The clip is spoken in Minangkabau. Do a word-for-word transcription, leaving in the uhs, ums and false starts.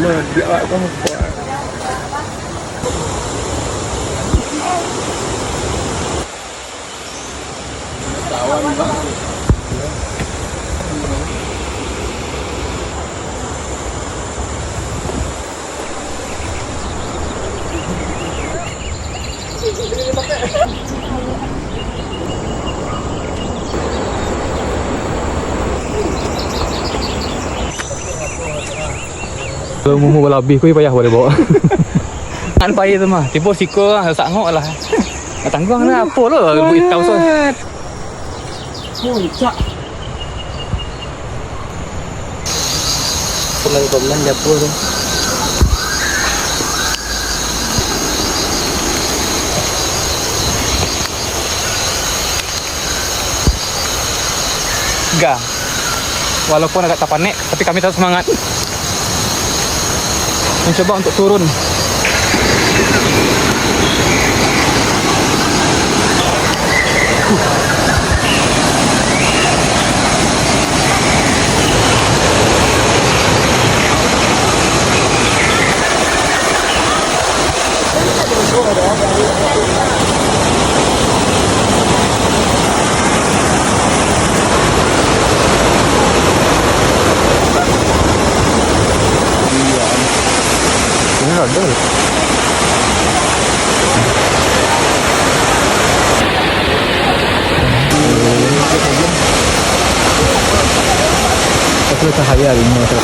Di awak kamu kuat. Kalau mumu balabih, kuih payah boleh bawa. Kan payah tu mah. Tibo siko lah, sangok lah. Nak tangguang lah, apo lo, buik tau so. Puncak. Komen-komen dapur tu. Ga. Walaupun agak tapanek, tapi kami tetap semangat. Mencoba untuk turun. Ini ada. Aku cahaya di motor.